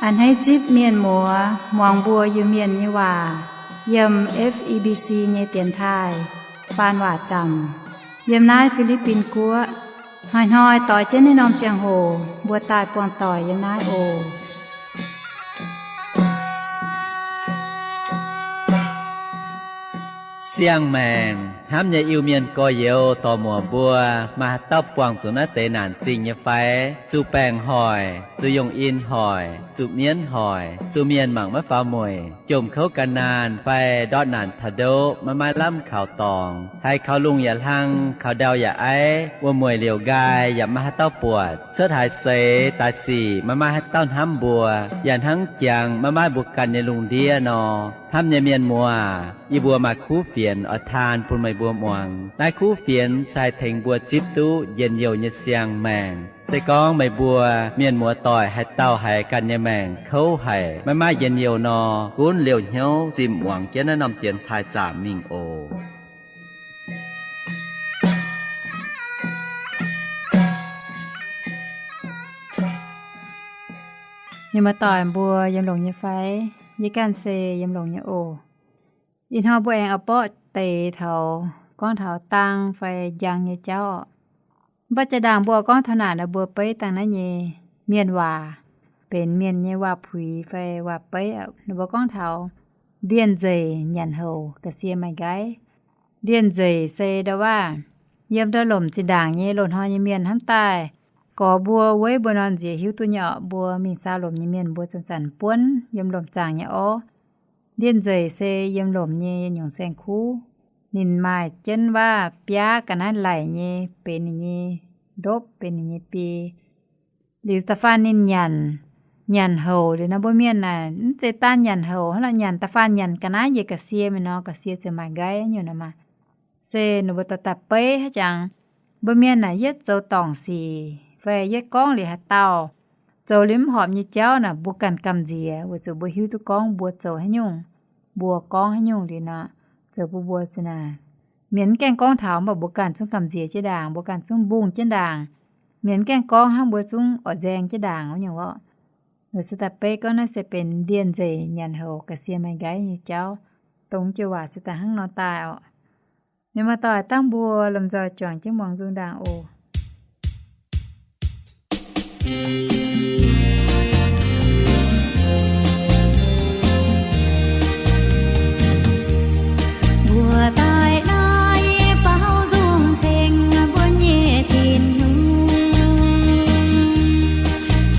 A'hneiv zipv mienh muoz muangx mbuo Iu-Mienh nyei waac yiem F E B C nyei dienx taaih faan waac zaamc yiem naaiv Fi^li^bin Guoqv. Hnoi-hnoi doix jienv naaiv norm ziangh hoc mbuo daaih buangh doic yiem naaiv oc. Siang-maengc hnamv nyei Iu-Mienh gorx-youz dorc-muoc mbuo, maaih haaix dauh buangh zuqc naaiv deix naanc zingh nyei fai? Zuqc baengc hoic, zuqc yongh in hoic, zuqc mienv hoic, zuqc mienh mangc maiv faaux mueic, jomc kouv gan naanh fai ndortv naanc taux ndoqv maiv maaih lamh kaux dorngx, haiz kaux lungh yaac hlang, kaux ndau yaac aiv, wuom-mueic liouc nqaai yaac maiv maaih haaix dauh buatc, cuotv haaix seix daaih sic maiv maaih haaix dauh hnamv mbuo, yaac hnangv jangx maiv maaih mbuo ganh nyei lungh ndiev nor. Hnamv nyei mienh muoz, yie mbuo maaih kuv fienx oix taan bun meih mbuo muangx. Naaiv kuv fienx se haih tengx mbuo zipv duqv njien-youh nyei siang-maengc. Se gorngv meih mbuo mienh muoz doic haaix dauh haiz ganh nyei maengc kouv haic, maiv maaih njien-youh nor, gunv liouh hnyouv zimh muangx jienv naaiv norm dienx taaih zaamc mingh oc. Mienh muoz doic mbuo yiem longx nyei fai? Yie ganh se yiem longx nyei oc. Ih hnoi mbuo aengx oix borqv deix taux gorngv taux dang fai njang nyei jauv oc. Mv baac jaa-ndaangc mbuo oix gorngv taux naaic nor, mbuo beiv dangh naaiv nyei mienh waac, benx mienh nyei waac-puix fai waac-beiv. Ninh mbuo gorngv taux ndie-nzeic nyanc houc ga'sie maaih nqaiv. Ndie-nzeic se ndau-waav yiem ndau-lomc zinh ndaangc nyei loz-hnoi nyei mienh hnamv daaih gorx mbuo weiv mbuo nor nziex hiuv duqv nyei orqc. Mbuo mingh saa lomc nyei mienh mbuo zanc-zanc buonv yiem lomc zaangc nyei orv. Ndie-nzeic se yiem lomc nyei nyungc saeng-kuv. Ninh maaih jienv waav biaav ga'naaiv laic nyei benx ninh nyei ndopv, benx ninh nyei biei. Liuz da'faanh ninh nyanc, nyanc houc liuz nor, mbuo mienh naaic mv zeiz daan nyanc houc hnangv, nyanc da'faanh nyanc ga'naaiv njiec ga'sie mingh nor, ga'sie ziouc maaih nqaiv nyungc nor maah. Se ninh mbuo daaih daaih beiv haaix jangx, mbuo mienh naaic yietv zoux dorngc sic fai yietv gorngv liuz haaix dauh zoux liuz mv horpc nyei jauv naaic, mbuo ganh gamh nziex weic zuqc mbuo hiuv duqv gorngv mbuo zoux haaix nyungc, mbuo gorngv haaix nyungc liuz nor, zoux bun mbuo se naaic, mienh mv gaengh gorngv taux, mv baac mbuo ganh zungv gamh nziex jienv ndaangc, mbuo ganh zungv mbungh jienv ndaangc. Mienh mv gaengh gorngv hnangv, mbuo zungv oix nzaeng jienv ndaangc wuov nyungc orqc. Naaic se daaih beiv gorngv naaiv se benx ndie-nzeic nyanc houc ga'sie maaih nqaiv nyei jauv. Dongh joux waac se daaih hnangv nor daaih orqc. Mienh muoz-doic, dangh mbuo lomh nzoih juangc jienv muangx nzung ndaangc oc. Mbuo daaih naaiv baaux nzung ceng mbuo nyei Tin-Hungh,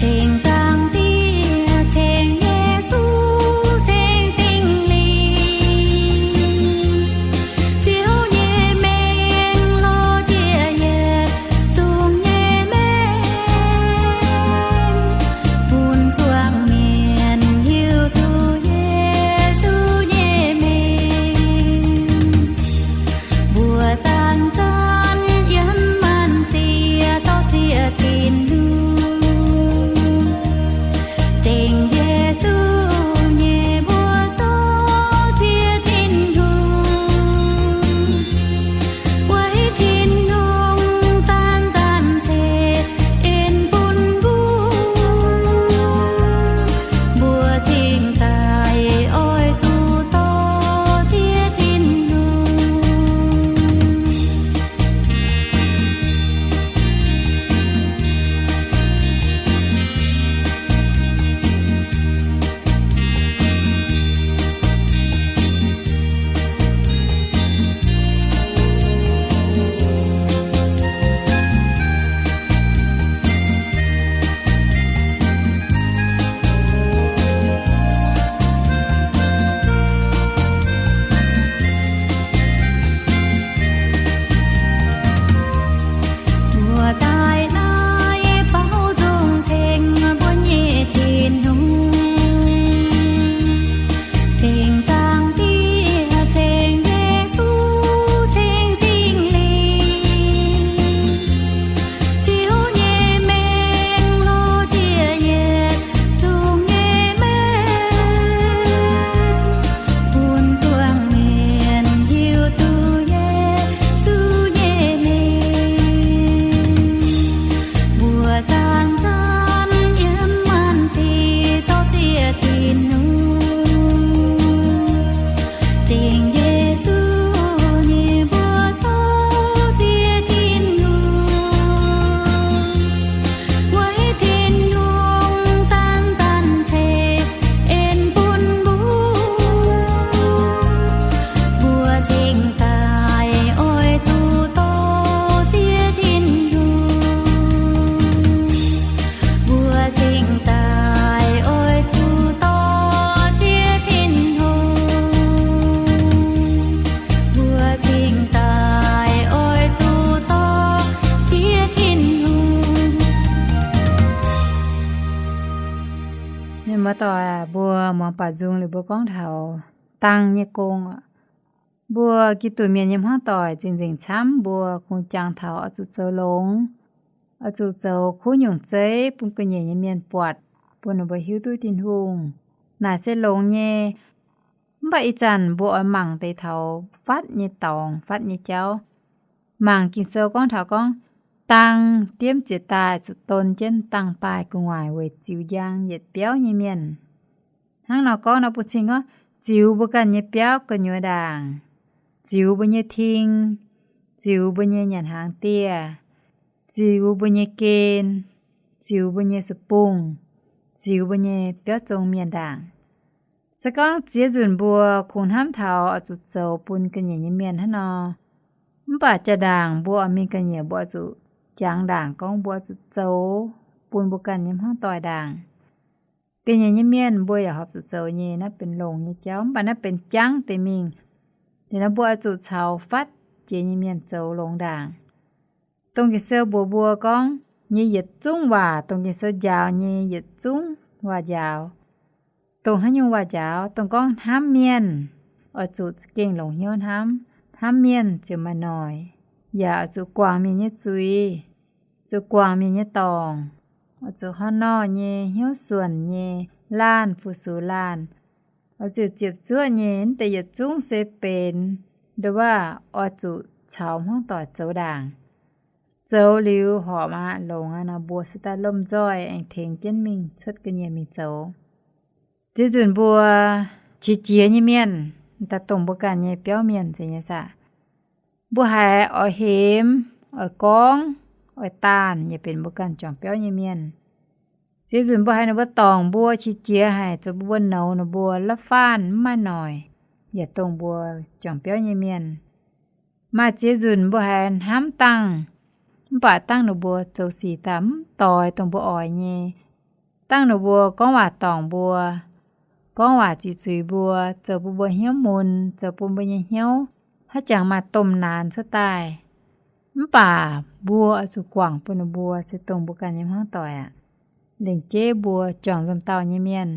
ceng Zaangc Diex, ceng Yesu, ceng Singx Lingh. Ziouv nyei mengh lorz jiex yietc zungv nyei maengc. Baac nzung liuz mbuo gorngv taux dang nyei gong, mbuo Giduc mienh nyei hmuangv doic nzengc-nzengc camv, mbuo kungx jangx taux oix zuqc zoux longx, oix zuqc zoux kuv nyungc zeiv bun ga'nyiec nyei mienh buatc, bun ninh mbuo hiuv duqv Tin-Hungh. Naaic se longx nyei. Mv baac ih zanc mbuo oix mangc deix taux fatv nyei dorngx, fatv nyei jauv. Mangc Ging-Sou gorngv taux gorngv, dang diemv ziec daaih zuqc don jienv dang-baaih gu'nguaaic weic ziux njang yietc biauv nyei mienh. Hnangv nor gorngv nor, bun cing gorngv ziux mbuo ganh nyei biauv gu'nyuoz ndaangc, ziux mbuo nyei ting, ziux mbuo nyei nyanc hnaangx dieh, ziux mbuo nyei gen, ziux mbuo nyei su-bungh, ziux mbuo nyei biauv zong mienh ndaangc. Se gorngv ziex nzunc mbuo kungx hnamv taux oix zuqc zoux bun ga'nyiec nyei mienh hnangv nor, mv baac jaa-ndaangc mbuo oix mingh ga'nyiec, mbuo oix zuqc jangx ndaangc gorngv mbuo oix zuqc zoux bun mbuo ganh nyei hmuangv doic ndaangc. Ga'nyiec nyei mienh mbuo yaac horpc zuqc zoux nyei, naaiv benx longx nyei jauv, mv baac naaiv benx jangv deix mingh. Liuz nor mbuo oix zuqc caux fatv jiex nyei mienh zoux longx ndaangc. Dongh Ging-Sou mbuox mbuo gorngv, nyei yietc zungv waac, dongh Ging-Sou njaaux nyei yietc zungv waac-njaaux, dongh haaix nyungc waac-njaaux, dongh gorngv hnamv mienh, oix zuqc za'gengh longc hnyouv hnamv, hnamv mienh ziouc maaih noic, yaac oix zuqc guangc mienh nyei zuiz, zuqc guangc mienh nyei dorngc, oix zuqc haaix nor nyei hnyouv suonc nyei, laanh fu-sux laanh, oix zuqc ziepc zuoqv nyei. Mv deix yietc zungv se benx nduov waac oix zuqc caux hmuangv doic zoux ndaangc. Zoux liuz horpc aqv, longx aqv nor, mbuo se daaih lomh nzoih aengx tengx jienv mingh cuotv ga'nyiec mingh zoux. Ziex nzunc mbuo qiex jiez nyei mienh, daaih dongh mbuo ganh nyei biauv mienh zeiz nyei saah, mbuo haiz oix hemx, oix gorngv, oix daanh, yaac benx mbuo ganh juangc biauv nyei mienh. Ziex nzunc mbuo haiz ninh mbuo dorngc mbuo qiex jiez haic, zoux mbuo mbuo nouz ninh mbuo la'faanh mv maaih noic, yaac dongh mbuo juangc biauv nyei mienh. Maaih ziex nzunc mbuo haiz hnamv dangh, mv baac dangh ninh mbuo zoux sic daaih mv doix dongh mbuo oix nyei. Dangh ninh mbuo gorngv waac dorngc mbuo, gorngv waac ziqc zuiz mbuo, zoux bun mbuo hnyouv mun, zoux bun mbuo nyei hnyouv haaix jangx maaih domh naanx cuotv daaih. Mv baac mbuo oix zuqc guangc bun ninh mbuo se dongh mbuo ganh nyei hmuangv doic aqv. Lengc jeiv mbuo juangc nzomh dauh nyei mienh,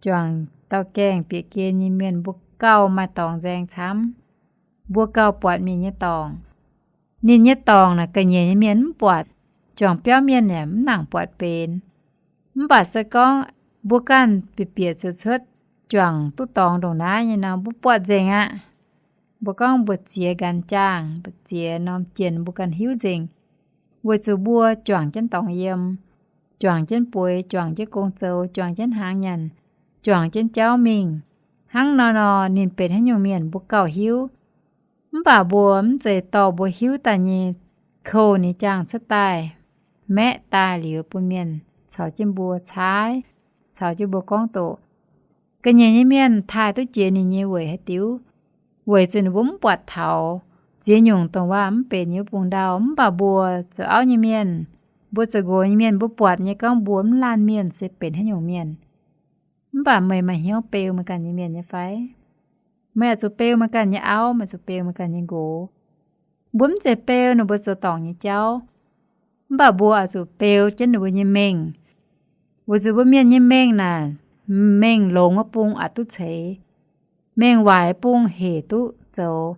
juangc dauh gaengh bieqc gen nyei mienh, mbuo gauh maaih dorngx nzaeng camv. Mbuo gauh buatc mienh nyei dorngc. Ninh nyei dorngc naaic ga'nyiec nyei mienh mv buatc, juangc biauv mienh yaac mv nangc buatc benx. Mv baac se gorngv mbuo ganh bieqc bieqc cuotv cuotv juangc duqv dorngx ndongc naaiv nyei nor, mbuo buatc nzengc aqv. Mbuo gorngv mbuo ziex nqanx jaangh, mbuo ziex norm jienh mbuo ganh hiuv nzengc, weic zuqc mbuo juangc jienv dorngx yiem, juangc jienv bueix, juangc jienv gong zoux, juangc jienv hnaangx nyanc, juangc jienv jauv mingh. Hnangv nor nor, ninh benx haaix nyungc mienh mbuo gauh hiuv. Mv baac mbuo mv zeiz dorh mbuo hiuv daaih nyei kouv nyei jaangh cuotv daaih, maeqv daaih liuz bun mienh caux jienv mbuo caaiv, caux jienv mbuo gorngv doqc. Ga'nyiec nyei mienh taaih duqv jiex ninh nyei weic haaix diuc? Weic zuqc ninh mbuo mv buatc taux. Ziex nyungc dongh waac mv benx nyei wuov bung ndau, mv baac mbuo zoux auv nyei mienh, mbuo zoux nqox nyei mienh, mbuo buatc nyei gorngv mbuo mv laanh mienh se benx haaix nyungc mienh. Mv baac meih maaih hnyouv beu meih ganh nyei mienh nyei fai? Meih oix zuqc beu meih ganh nyei auv, meih zuqc beu meih ganh nyei nqox. Mbuo mv zeiz beu ninh mbuo zoux dorngc nyei jauv, mv baac mbuo oix zuqc beu jienv ninh mbuo nyei mengh. Weic zuqc mbuo mienh nyei mengh naaic, mengh longx wuov bung aqc duqv ceix, mengh waaic bung hec duqv zoux.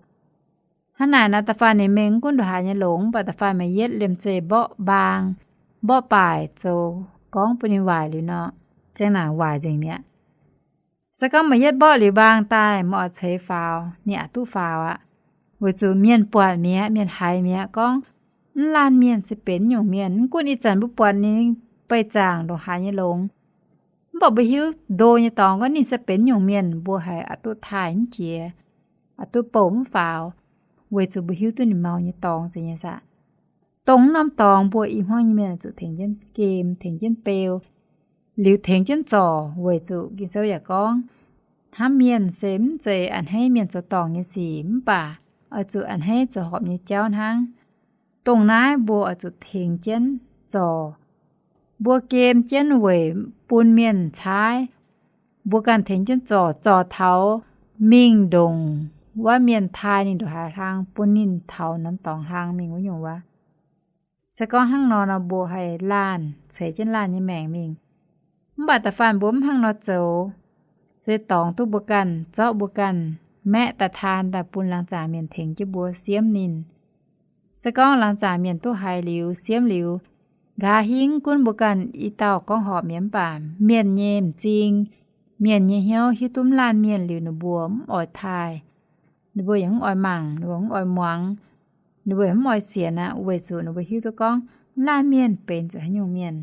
Hnangv naaic nor, da'faanh ninh mengh mv gunv ndongc haaix nyei longx, mv baac da'faanh meih yietv liemh zeih mborqv mbaang, mborqv baaic zoux gorngv bun ninh waaic liuz nor, ziang naaic waaic nzengc mi'aqv. Se gorngv meih yietv mborqv liuz mbaang daaih, meih oix ceix faaux, ninh aqc duqv faaux aqv. Weic zuqc mienh buatc mi'aqv, mienh haiz mi'aqv gorngv, mv laanh mienh se benx nyungc mienh. Mv gunv ih zanc mbuo buatc ninh beih zaangc ndongc haaix nyei longx, mv baac mbuo hiuv ndo nyei dorngx gorngv ninh se benx nyungc mienh, mbuo haiz aqc duqv taaih mv jiex, aqc duqv bouh mv faaux, weic zuqc mbuo hiuv duqv ninh mau nyei dorngx zeiz nyei saah. Dongh norm dorngx mbuo i hmuangv nyei mienh zuqc tengx jienv gem, tengx jienv beu, liuz tengx jienv zorc, weic zuqc Ging-Sou yaac gorngv, hnamv mienh se mv zeiz a'hneiv mienh zoux dorngc nyei sic, mv baac oix zuqc a'hneiv zoux horpc nyei jauv hnangv. Dongh naaiv mbuo oix zuqc tengx jienv zorc. Mbuo gem jienv weic bun mienh caaiv. Mbuo ganh tengx jienv zorc, zorc taux mingh ndongc wuov mienh taaih ninh ndongc haaix hlang, bun ninh taux norm dorngx hlang mingh wuov nyungc wuov. Se gorngv hnangv nor nor, mbuo haih laanh ceix jienv laanh nyei maengc mingh. Mv baac da'faanh mbuo mv hnangv nor zoux, se dorngx duqv mbuo ganh, zorqv mbuo ganh maeqv daaih taan daaih bun laangz zaangc mienh tengx jienv mbuo siemv ninh. Se gorngv laangz zaangc mienh duqv haiz liuz, siemv liuz, nqa'haav hingv gunv mbuo ganh i dauh gorngv horpc mienh mv baac mienh nyei m'zing, mienh nyei hnyouv hiuv duqv mv laanh mienh liuz ninh mbuo mv oix taaih, ninh mbuo yaac mv oix mangc, ninh mbuo mv oix muangx, ninh mbuo yaac mv oix sienx aqv, weic zuqc ninh mbuo hiuv duqv gorngv mv laanh mienh benx zuqc haaix nyungc mienh.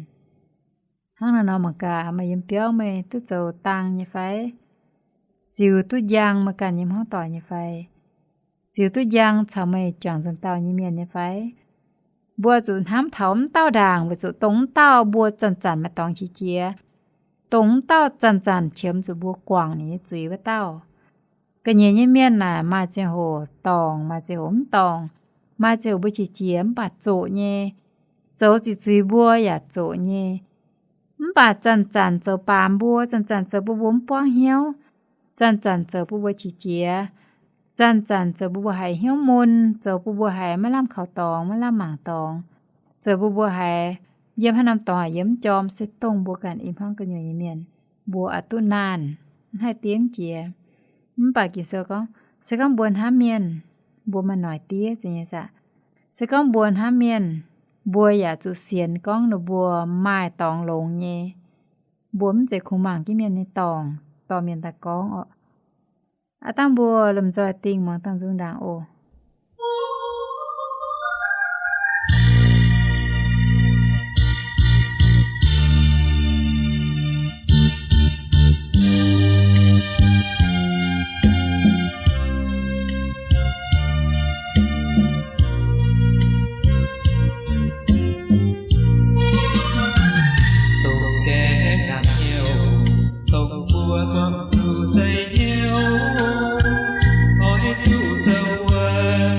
Hnangv naaiv nor mangc gaax, meih yiem biauv meih duqv zoux dang nyei fai? Ziux duqv njang meih ganh nyei hmuangv doic nyei fai? Ziux duqv njang caux meih juangc nzunc dauh nyei mienh nyei fai? Mbuo zuqc hnamv taux mv dauh ndaangc weic zuqc dongh mv dauh mbuo zanc-zanc maaih dorngx qiex jiez, dongh mv dauh zanc-zanc qiemx zuqc mbuo guangc ninh nyei zuiz wuov dauh. Ga'nyiec nyei mienh naaic maaih ziangh hoc dorngc, maaih ziangh hoc mv dorngc, maaih ziangh hoc mbuo qiex jiez mv baac zoqc nyei, zoux ziqc zuiz mbuo yaac zoqc nyei. Mv baac zanc-zanc zoux baamz mbuo, zanc-zanc zoux bun mbuo mv buangv hnyouv, zanc-zanc zoux bun mbuo qiex jiez, zanc-zanc zoux bun mbuo haiz hnyouv mun, zoux bun mbuo haiz maiv lamh kaux dorngx, maiv lamh mangc dorngx, zoux bun mbuo haiz yiem haaix norm dorngx yaac yiem mv jorm, se dongh mbuo ganh i hmuangv gu'nyuoz nyei mienh, mbuo oix duqv naanh, mv haih diev mv jiex. Mv baac Ging-Sou gorngv, se gorngv mbuo hnamv mienh, mbuo maaih noic diev nyei saah. Se gorngv mbuo hnamv mienh, mbuo yaac zuqc sienx gorngv ninh mbuo maaih dorngx longx nyei. Mbuo mv zeiz kungx mangc jienv mienh nyei dorngc, dorh mienh daaih gorngv orqc. Aav dangh mbuo lomh nzoih dingh muangx dangh nzung ndaangc oc. Dongh gaengh naamh hnyouv, dongh mbuo buangh zuqc seix hnyouv, oix zuqc sou wuov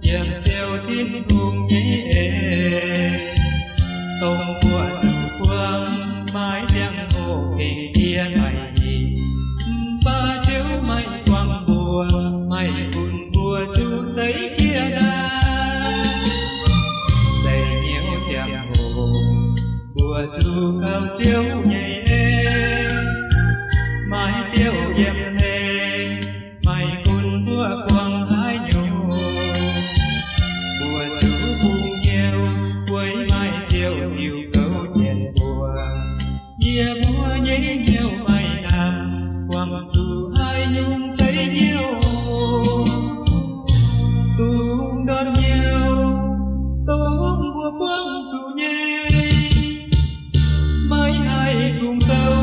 yiem Ziouv Tin-Hungh nyei en. Dongh mbuo zuqc buangh maiv ziangh hoc gengh jiex maiv hingh, mv baac Ziouv maiv buangh mbuo, maiv bun mbuo zuqc seix jiex daaih. Seix hnyouv ziangh hoc mbuo zuqc kaux Ziouv nyei en, maiv Ziouv yiem hlen, maiv gunv mbuo buangh haaix nyungc, mbuo zuqc bungx hnyouv weic maiv Ziouv ziux gouv jienv mbuo. Yie mbuo nyei hnyouv maiv hnamv buangh zuqc haaix nyungc seix hnyouv. Dungh ndortv hnyouv dongh mbuo buangh zuqc nyei, maiv haih kungx sou,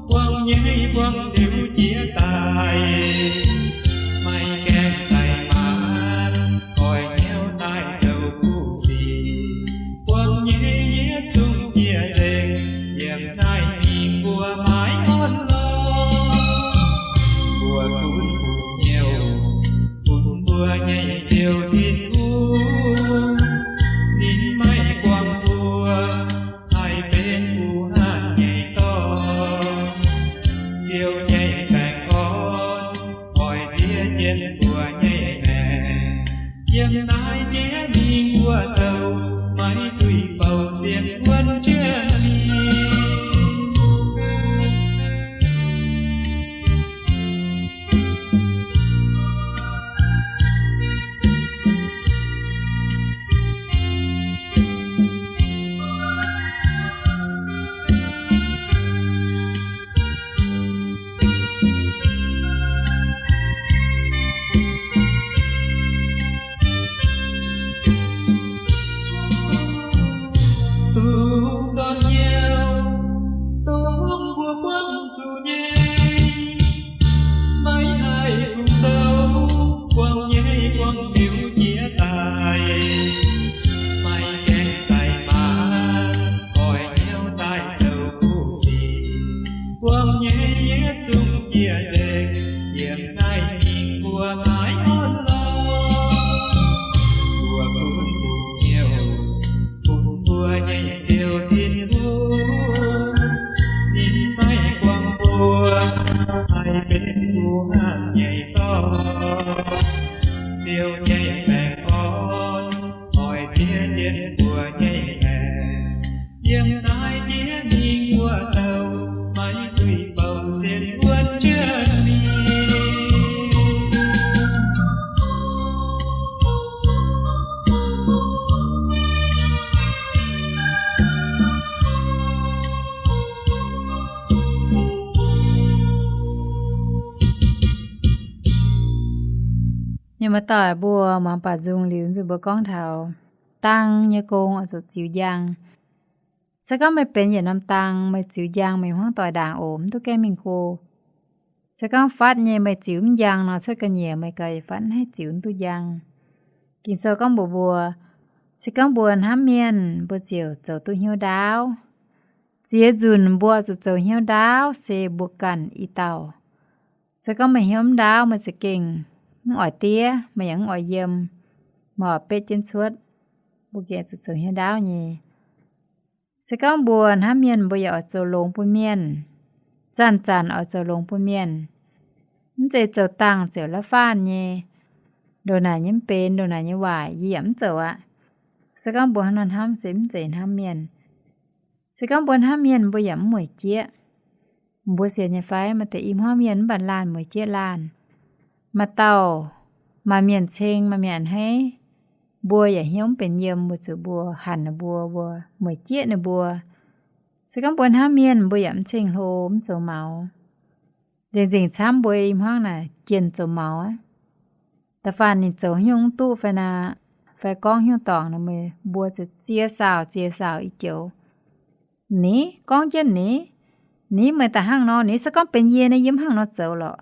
buangh nyei buangh liuz jiex daaih. Maiv gaengh zaih maanc, oix hnyouv daaih zoux kuv sic, buangh nyei yietc zungv jiex nzengc, yiem naaiv mingh mbuo maiv orn lorqc. Mbuo gunv bungx hnyouv bun mbuo nyei Ziouv Tin-Hungh, ninh maiv buangh mbuo haih benx guh hanh nyei dorngx. Ziouv nyei baengh orn oix ziex jienv mbuo nyei maengc. Yiem naaiv jiex mingh wuov douh maiv duih bouh sienx wuonv jienv mingh. Dongh ndortv hnyouv dongh mbuo buangh zuqc nyei, maiv haih kungx sou, buangh nyei buangh liuz jiex daaih. Maiv gaengh zaih maanc, oix hnyouv daaih zoux kuv sic, buangh nyei yietc zungv jiex nzengc, yiem naaiv mingh mbuo maiv orn lorqc. Mbuo gunv bungx hnyouv bun mbuo nyei Ziouv Tin-Hungh, ninh maiv buangh mbuo haih benx guh hanh nyei dorngx. Ziouv nyei baengh orn oix ziex jienv mbuo nyei maengc. Yiem naaiv jiex mingh wuov douh maiv duih bouh sienx wuonv jienv Mienh muoz-doic mbuo muangx baac nzung liuz nzunc mbuo gorngv taux dang nyei gong oix zuqc ziux njang. Se gorngv meih benx yietc norm dang, meih ziux njang meih hmuangv doic ndaangc oc, mv duqv gaengh mingh go. Se gorngv fatv nyei meih ziux mv njang nor, cuotv ga'nyiec meih gauh fatv haih ziux mv duqv njang. Ging-Sou gorngv mbuox mbuo, se gorngv mbuo hnamv mienh, mbuo ziouc zoux duqv hnyouv ndaauv. Ziex nzunc mbuo zuqc zoux hnyouv ndaauv se mbuo ganh i dauh. Se gorngv meih hnyouv mv ndaauv, meih za'gengh mv oix diev, meih yaac mv oix yiem, meih oix betv jienv cuotv, mbuo gengh zuqc zoux hnyouv ndaauv nyei. Se gorngv mbuo hnamv mienh, mbuo yaac oix zoux longx bun mienh. Zanc-zanc oix zoux longx bun mienh. Mv zeiz zoux dangh ziouc la'faanh nyei, ndongc naaic nyei mv benx, ndongc naaic nyei waaic, yie yaac mv zoux aqv. Se gorngv mbuo hnangv nor hnamv se mv zeiz hnamv mienh. Se gorngv mbuo hnamv mienh, mbuo yaac mv mueic jieqv. Mbuo sienx nyei fai? Maaih deix i hmuangv mienh mv baac laanh mueic jieqv laanh. Maaih dauh maaih mienh ceng, maaih mienh a'hneiv, mbuo yaac hnyouv mv benx yiem weic zuqc mbuo hanc ninh mbuo, mbuo mueic jieqv ninh mbuo. Se gorngv mbuo hnamv mienh, mbuo yaac mv ceng-hlo, mv zoux maux. Nzengc-nzengc camv mbuo i hmuangv naaic jienh zoux maux aqv. Da'faanh ninh zoux haaix nyungc mv duqv fai naaic, fai gorngv haaix nyungc dorngc nor, mbuo ziouc ziex saauc ziex saauc i joux. Ni gorngv jienv ni, ni meih daaih hnangv nor, ni se gorngv benx yie naaic yie mv hnangv nor zoux lorqc.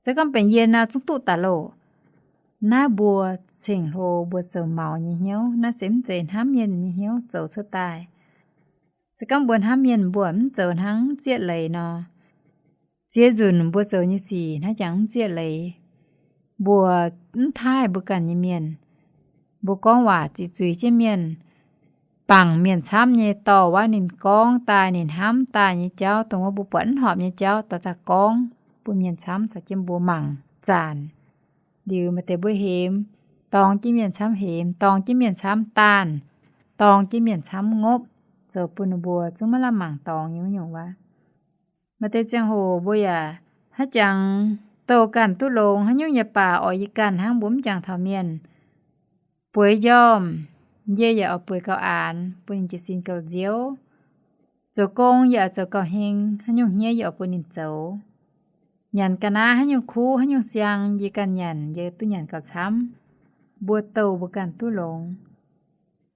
Se gorngv benx yie naaic zungv duqv daaih loh. Naaiv mbuo ceng-hlo, mbuo zoux maux nyei hnyouv, naaiv se mv zeiz hnamv mienh nyei hnyouv zoux cuotv daaih. Se gorngv mbuo hnamv mienh, mbuo mv zoux hnangv zieqv leiz nor, ziex nzunc mbuo zoux nyei sic hnangv jangx mv zieqv leiz. Mbuo mv taaih mbuo ganh nyei mienh. Mbuo gorngv waac ziqc zuiz jienv mienh, bangc mienh camv nyei dorh wuov ninh gorngv daaih, ninh hnamv daaih nyei jauv, dongh wuov mbuo buatc mv horpc nyei jauv daaih, daaih gorngv bun mienh camv caux jienv mbuo mangc zaanc. Liuz maaih deix mbuo hemx, dorngx jienv mienh camv hemx, dorngx jienv mienh camv daanh, dorngx jienv mienh camv ngopv, zoux bun ninh mbuo zungv maiv lamh mangc dorngx nyei wuov nyungc waac. Maaih deix ziangh hoc mbuo yaac hnangv jangx douh ganh duqv longx, haaix nyungc yaac baac oix yie ganh hnangv, mbuo mv jangx taux mienh. Bueix njormh, yie yaac oix bueix gauh aanx bun ninh jiez sin gauh nziouv. Zoux gong yaac zoux gauh heng, haaix nyungc hniev yie oix bun ninh zoux. Nyanc ga'naaiv haaix nyungc kuv haaix nyungc siang yie ganh nyanc, yie duqv nyanc gauh camv. Mbuo douh mbuo ganh duqv longx.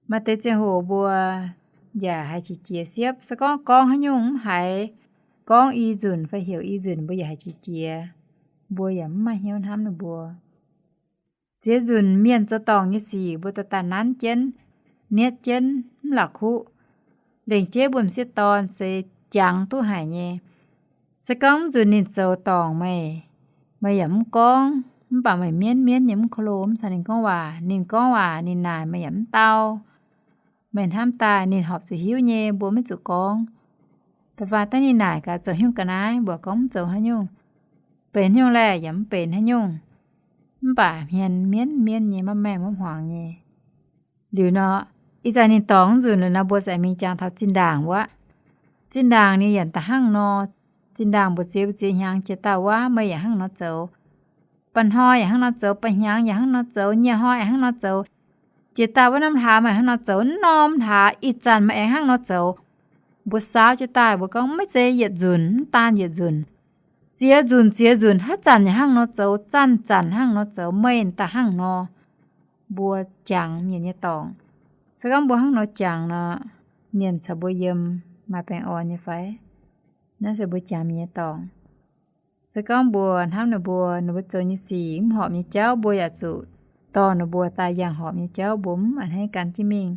Maaih deix ziangh hoc mbuo yaac haiz qiex jiez siepv, se gorngv gorngv haaix nyungc mv haiz, gorngv i nzunc fai heuc i nzunc mbuo yaac haiz qiex jiez, mbuo yaac mv maaih hnyouv hnamv ninh mbuo. Ziex nzunc mienh zoux dorngc nyei sic mbuo daaih daaih nanv jienv, nietv jienv mv la'kuqv. Lengc jeiv mbuo m'sieqv dorn se jangx duqv haic nyei. Se gorngv mv nzunc ninh zoux dorngc meih, meih yaac mv gorngv, mv baac meih mienv mienv nyei mv ko lo mv caux ninh gorngv waac. Ninh gorngv waac ninh naaic meih yaac mv dau. Meih hnamv daaih ninh horpc zuqc hiuv nyei, mbuo maiv zuqc gorngv. Da'faanh dangh ninh naaic gaax zoux haaix nyungc ga'naaiv, mbuo gorngv mv zoux haaix nyungc, benx haaix nyungc laeh yaac mv benx haaix nyungc. Mv baac hmien mienv mienv nyei, maiv maengh maiv hmuangx nyei. Liuz nor, ih zanc ninh dorngc mv nzunc liuz nor, mbuo se mingh jangx taux zinh ndaangc wuov. Zinh ndaangc ninh yaac da'hnangv nor. Zinh ndaangc mbu'ziex mbu'ziex hnyangx jiex daaih wuov, meih yaac hnangv nor zoux. Ba'hnoi yaac hnangv nor zoux, ba'hnyangx yaac hnangv nor zoux, nyieh hnoi yaac hnangv nor zoux. Jiex daaih wuov norm hlaax meih hnangv nor zoux, norm hlaax ih zanc meih aengx hnangv nor zoux. Mbuo saauv jienv daaih mbuo gorngv maiv zeiz yietc nzunc, mv daan yietc nzunc, ziex nzunc ziex nzunc, haaix zanc yaac hnangv nor zoux, zanc-zanc hnangv nor zoux, meih daaih hnangv nor. Mbuo jangx mienh nyei dorngc. Se gorngv mbuo hnangv nor jangx nor, mienh caux mbuo yiem maaih baengh orn nyei fai? Naaiv se mbuo jangx mienh nyei dorngc. Se gorngv mbuo hnamv ninh mbuo, ninh mbuo zoux nyei sic mv horpc nyei jauv, mbuo yaac zuqc dorh ninh mbuo daaih yangh horpc nyei jauv, mbuo mv a'hneiv gan jienv mingh.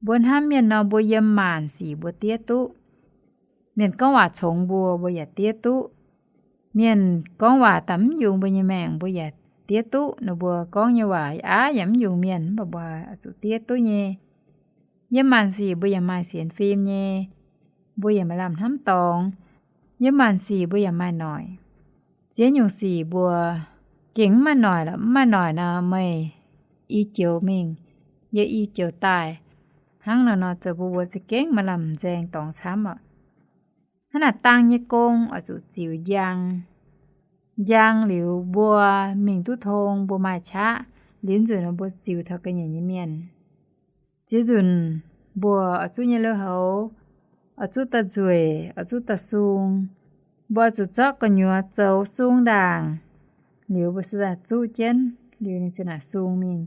Mbuo hnamv mienh nor, mbuo yiem maanc sic mbuo diev duqv. Mienh gorngv waac congx mbuo, mbuo yaac diev duqv. Mienh gorngv waac daaih mv yungz mbuo nyei maengc, mbuo yaac diev duqv. Ninh mbuo gorngv nyei waac aav yaac mv yungz mienh, mv baac mbuo zuqc diev duqv nyei. Yiem maanc sic mbuo yaac maaih sienx fim nyei, mbuo yaac maaih lamh hnamv dorngx. Yiem maanc sic mbuo yaac maaih noic. Ziex nyungc sic mbuo gengh mv maaih noic lorqc. Mv maaih noic nor, meih i joux mingh, yie i joux daaih. Hnangv nor nor zoux mbuo mbuo za'gengh maaih lamh nzaeng dorngx camv oc. Hnangv naaic dang nyei gong oix zuqc ziux njang. Njang liuz mbuo mingh duqv tong, mbuo maaih qaqv, liuz nzunc mbuo ziux taux ga'nyiec nyei mienh. Ziex nzunc mbuo oix zuqc nyei lui-houx, oix zuqc daaih nzueic, oix zuqc daaih sung. Mbuo oix zuqc zorqv gu'nyuoz zoux sung ndaangc. Liuz mbuo se zuqv jienv, liuz ninh ziouc naaic sung mingh.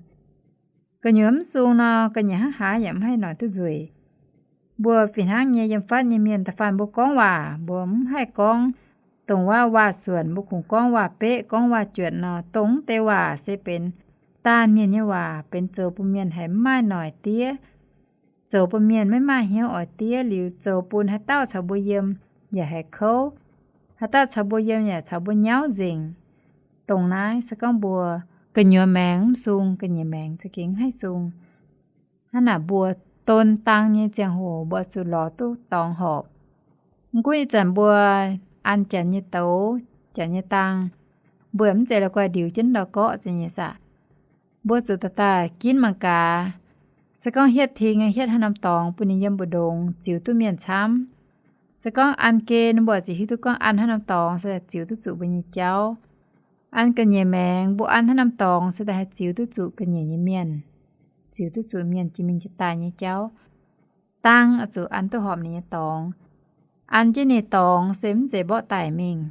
Gu'nyuoz mv sung nor, ga'nyiec hnangv haaix yaac mv haih noic duqv nzueic. Mbuo fih hnangv nyei yiem fatv nyei mienh, da'faanh mbuo gorngv waac mbuo mv haih gorngv dongh waac-waac suonc, mbuo kungx gorngv waac-beqv, gorngv waac-juotc nor, dongh mv deix waac se benx daanh mienh nyei waac, benx zoux bun mienh haiz mv maaih noic diev, zoux bun mienh maiv maaih hnyouv oix diev, liuz zoux bun haaix dauh caux mbuo yiem yaac haiz kouv, haaix dauh caux mbuo yiem yaac caux mbuo nyauv nzengc. Dongh naaiv se gorngv mbuo gu'nyuoz maengx mv sung, ga'nyiec maengx za'gengh mv haih sung. Hnangv naaic mbuo don dang nyei ziangh hoc mbuo zuqc lorz duqv dorngx horpc. Mv gunv ih zanc mbuo an janx nyei douz, janx nyei dang, mbuo yaac mv zeiz la'guaih ndiux jienv ndau-gorqv za'nyeic saah. Mbuo zuqc daaih daaih ginv mangc gaax. Se gorngv hietv ting, hietv haaix norm dorngx bun ninh yiem mbu'ndongx ziux duqv mienh camv. Se gorngv an gen, mbuo ziouc hiuv duqv gorngv an haaix norm dorngx se daaih ziux duqv zuqc mbuo nyei jauv. An ga'nyiec maengx, mbuo an haaix norm dorngx se daaih haih ziux duqv zuqc ga'nyiec nyei mienh, ziux duqv zuqc mienh jiex mingh jiex daaih nyei jauv. Dang oix zuqc an duqv horpc ninh nyei dorngx. An jienv ninh dorngx se mv zeiz mborqv daic mingh.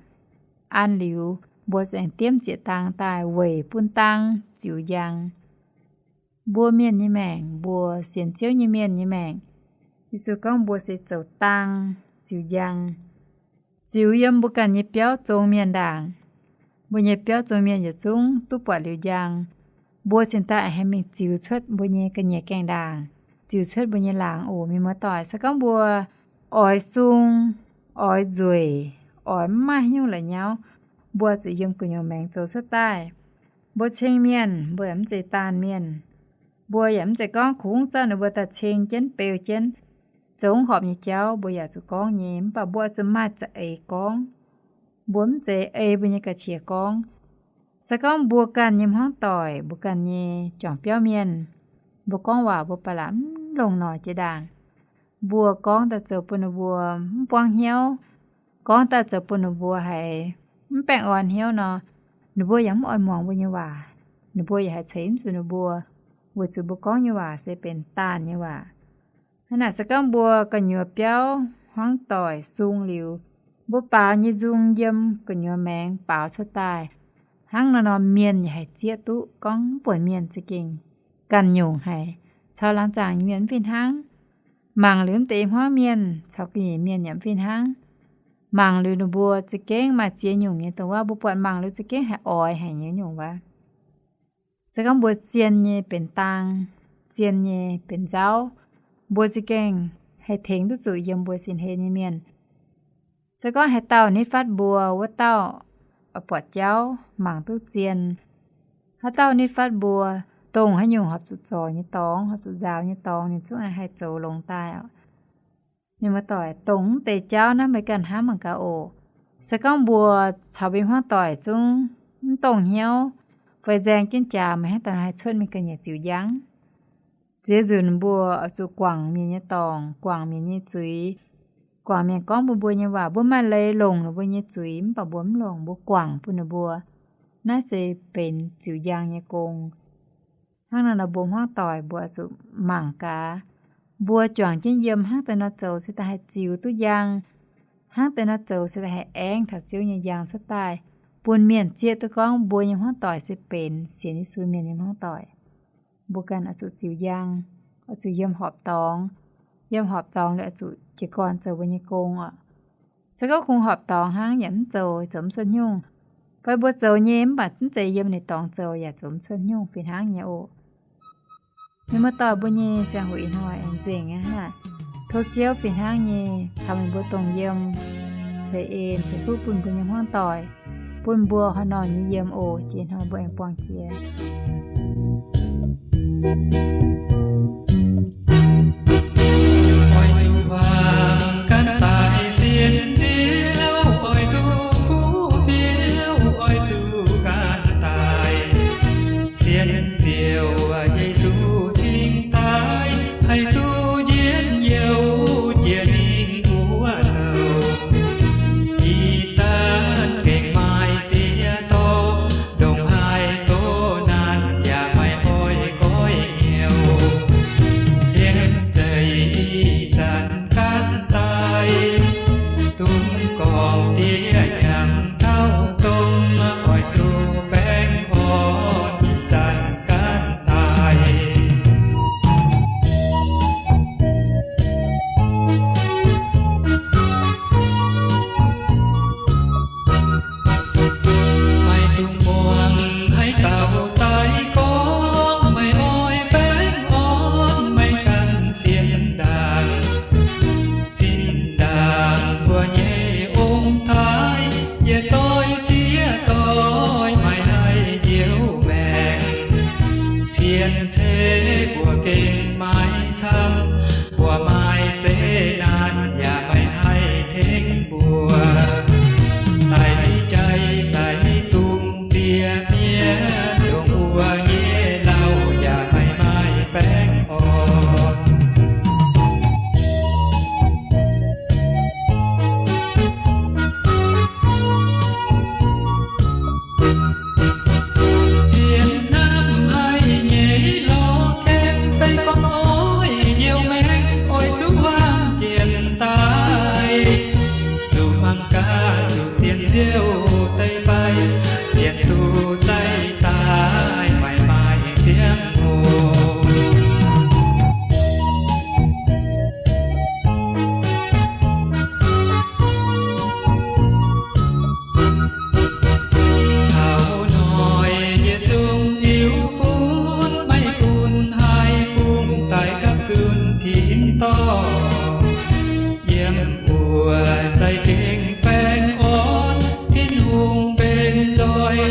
An liuz, mbuo zuqc aengx diemv zieqc dang daaih weic bun dang ziux njang. Mbuo mienh nyei maengc, mbuo sienx Ziouv nyei mienh nyei maengc, Yesu gorngv mbuo se zoux dang ziux njang. Ziux yiem mbuo ganh nyei biauv zong mienh ndaangc. Mbuo nyei biauv zong mienh yietc zungv duqv buatc liuz njang. Mbuo cingx daaih haih mingh ziux cuotv mbuo nyei ga'nyiec gaengh ndaangc, ziux cuotv mbuo nyei laangz oc. Mienh muoz-doic, se gorngv mbuo oix sung, oix nzueic, oix mv maaih haaix nyungc la'nyauv, mbuo zuqc yiem gu'nyuoz maengx zoux cuotv daaih. Mbuo ceng mienh, mbuo yaac mv zeiz daanh mienh. Mbuo yaac mv zeiz gorngv kungx zorqv ninh mbuo daaih ceng jienv beu jienv. Zoux mv horpc nyei jauv mbuo yaac zuqc gorngv nyei, mv baac mbuo zuqc maaih za'eix gorngv. Mbuo mv zeiz ei mbuo nyei ga'qiex gorngv. Se gorngv mbuo ganh nyei hmuangv doic, mbuo ganh nyei juangc biauv mienh, mbuo gorngv waac mbuo ba'laqc mv longc noic jiex ndaangc. Mbuo gorngv daaih zoux bun ninh mbuo mv buangv hnyouv, gorngv daaih zoux bun ninh mbuo haiz mv baengh orn hnyouv nor, ninh mbuo yaac mv oix muangx mbuo nyei waac. Ninh mbuo yaac haiz ceix mv zuqc ninh mbuo, weic zuqc mbuo gorngv nyei waac se benx daanh nyei waac. Hnangv naaic se gorngv mbuo gu'nyuoz biauv hmuangv doic sung liuz, mbuo baaux nyei nzung yiem gu'nyuoz maengx baaux cuotv daaih, hnangv naaiv nor mienh yaac haih zieqv duqv gorngv mv buonc mienh za'gengh ganh nyungc haic. Caux laangz zaangc nyei mienh mv fih hnangv. Mangc liuz mv deix hmuangv mienh caux ga'nyiec mienh yaac mv fih hnangv. Mangc liuz ninh mbuo za'gengh maaih ziex nyungc nyei dongh waac mbuo buatc mangc liuz za'gengh haih oix haic nyei nyungc waac. Se gorngv mbuo zien nyei benx dang, zien nyei benx nzauv, mbuo za'gengh haih tengx duqv zuqc yiem mbuo sin hlen nyei mienh. Se gorngv haaix dauh nitv fatv mbuo, wuov dauh buatc jauv mangc duqv zien. Haaix dauh nitv fatv mbuo, dongh haaix nyungc horpc zuqc zorc nyei dorngx, horpc zuqc nzaaux nyei dorngx, ninh zungv haih zoux longx daaih oc. Mienh muoz-doic, dongh mv deix jauv naaiv meih ganh hnamv mangc gaax oc. Se gorngv mbuo caux mbuo hmuangv doic zungv mv dongh hnyouv, fai nzaeng jienv jaax meih hnangv daaih haih cuotv mingh ga'nyiec ziux njang. Ziex nzunc mbuo oix zuqc guangc mienh nyei dorngc, guangc mienh nyei zuiz, guangc mienh gorngv bun mbuo nyei waac. Mbuo maaih leiz longc ninh mbuo nyei zuiz, mv baac mbuo mv longc, mbuo guangc bun ninh mbuo. Naaiv se benx ziux njang nyei gong. Hnangv naaiv nor mbuo hmuangv doic mbuo oix zuqc mangc gaax, mbuo juangc jienv yiem hnangv deix nor zoux se daaih haih ziux duqv njang, hnangv deix nor zoux se daaih haih aengv taux Ziouv nyei njang cuotv daaih, bun mienh zieqv duqv gorngv mbuo nyei hmuangv doic se benx sienx Yesu mienh nyei hmuangv doic. Mbuo ganh oix zuqc ziux njang, oix zuqc yiem horpc dorngx. Yiem horpc dorngx liuz oix zuqc jiez gorn zoux mbuo nyei gong oc. Se gorngv kungx horpc dorngx hnangv yaac mv zoux, zoux mv cuotv nyungc. Fai mbuo zoux nyei mv baac mv zeiz yiem ninh dorngx zoux yaac zoux mv cuotv nyungc fih hnangv nyei oc. Mienh muoz-doic, mbuo nyei ziangh hoc ih hnoi aengx nzengc aqv. Tov Ziouv fih hnangv nyei caux meih mbuo dongh yiem, ceix en ceix fuqv bun mbuo nyei hmuangv doic, bun mbuo haaix nor nyei yiem oc. Jiex hnoi mbuo aengx buangh jiex. Oix zuqc wangc gan daic sienx Ziouv, oix duqv kuv fiouv, oix zuqc gan daic sienx Ziouv Yesu cingx daaih, haih duqv njien-youh jiex mingh wuov douh. Ih zanc gengh maaih ziex dorngx, ndongc haaix doqc naanc yaac maaih oix goiv hnyouv. Ih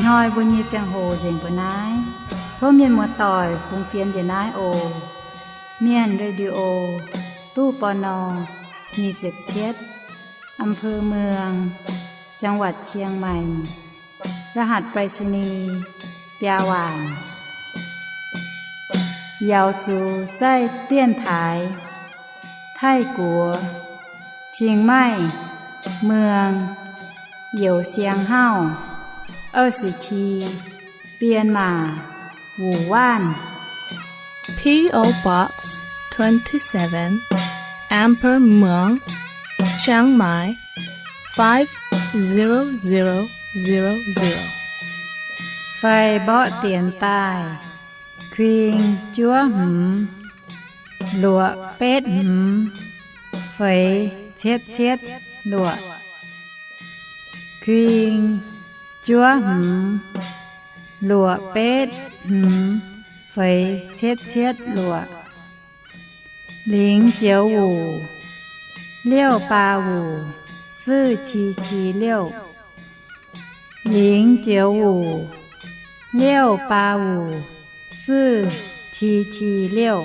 hnoi mbuo nyei ziangh hoc nzengc mbuo naaiv. Tov mienh muoz-doic fungx fienx njiec naaiv oc. Mienh Radio, ตู้ ปณ. nyic ziepc cietv, อำเภอเมือง จังหวัดเชียงใหม่ รหัสไปรษณีย์ biaa waanc. Yaux zuqc zaih 电台, Taiv-Guoqv, Chiang Mai, Mueang, Youz Siang Hauv, 二十七, Myanmar, Wuhan. P O Box twenty-seven, อำเภอเมือง Chiang Mai, five zero zero zero zero. Fai mborqv dienx daaih: kuing juov hmz, luoqc betv hmz, feix cietv cietv luoqc. Kuing juov hmz, luoqc betv hmz, feix cietv cietv luoqc. 零九五, 六八五, 四七七六. 零九五, 六八五, 四七七六.